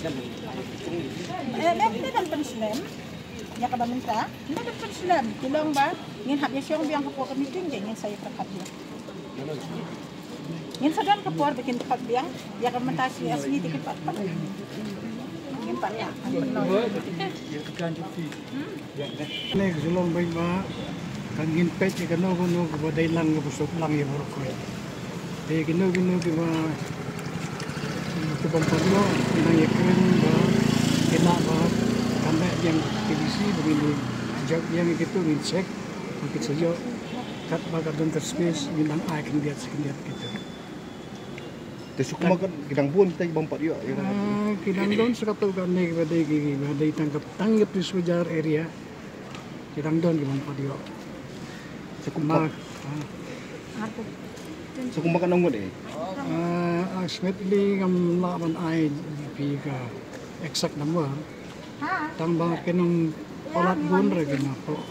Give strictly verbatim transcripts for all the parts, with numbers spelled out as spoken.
Eh, me, me don pynslem. Ïa kaba mynta me don pynslem. Ki long ba ngin hap ïa shong biang hapoh ka meeting, ngin sa ïa pyrkhat biang. Ngin sa don ka por ba kin pyrkhat biang ïa ka mynta shi, shi te kin pat pat. Ngin pat pat. Ne ka shu long beit ba kan ngin peit ïa kano kano kaba dei lang kaba suk lang ïa baroh khoit. Te kino kino kiba, kiba ym pat ïoh ngi nang ïakren ba ki lah ba kan leh biang T V C ba ngin jop biang ïa kito, ngin check ba ki sa ïoh. Katba ka don ka space ngin nang ai khyndiat sa khyndiat kito. Te shu kumba kan ki dang bun te ba ym pat ïoh ïa ka. Ah, ki dang don sa katto katne kiba dei ki, kiba dei tang ka, tang ka Police Bazar area. Ki dang don kiba ym pat ïoh. Sa kumba, ma, ah. Sa kumba katno ngut eh? Ah, ultimately ngam lah ban ai phi ka exact number. Tang ba ki nongpalat bun re ki nongpalat.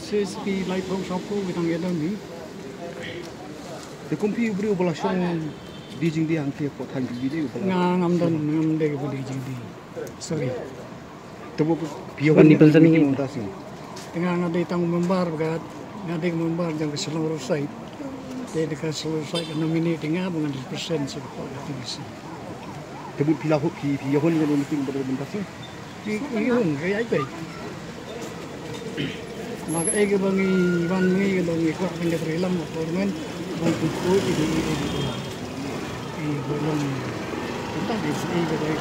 Shisha ki laiphew shiphew ki dang ïadon hi. Te kum phi u briew ba la shong die jingdie hangtei hapoh thaiñ P V D u ba la. Nga ngam don, ngam dei kaba die jingdie. Sorry. Te ba phi ïa wan, wan ni pynsan ni mynta sing. Te nga, nga dei tang u member ba ka, nga dei member jong ka Shillong Road Side. Te da ka Shillong Road Side ka nominate ïa nga ba ngan represent sha ka T V C. Te bad phi la hok phi, phi ïa wan ngan meeting ba da mynta sing. Phi, phi ïa wan ka ïa phi. Ma kaei kaba ngi wan ngi ka long ngi kwah ban ïa pyrshang ïa ka government ban pynkhih ïa ka, ïa ka, ïa ka long. Tang dei shi ïa ka dei.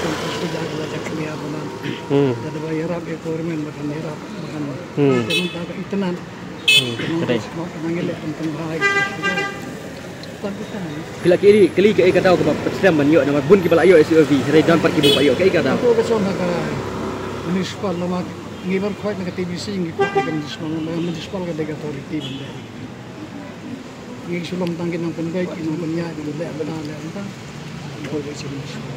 Tang dei shi ïa ka dei ka kmie ba nang. Hmm. Lada ba ïarap ïa ka government ba kan ïarap ba kan. Hmm. Ka nang ka itynnad. Hmm. Ka nang ka dei. Ka nang ïaleh tang tang ba ïa ka. Phi la kylli, kylli kaei ka daw kaba pynslem ban ïoh namar bun kiba la ïoh S U V, hynrei don pat kiba ym pat ïoh, kaei ka daw? Ka daw ka song ha ka municipal, namar ngi baroh khoit na ka T V C ngi kwah ka municipal, namar municipal ka dei ka authority ban leh. Ngi shu long tang ki nongpynbeit, ki nongpynïaid, ki leh bynta, leh bynta. Ngi kwah ka municipal.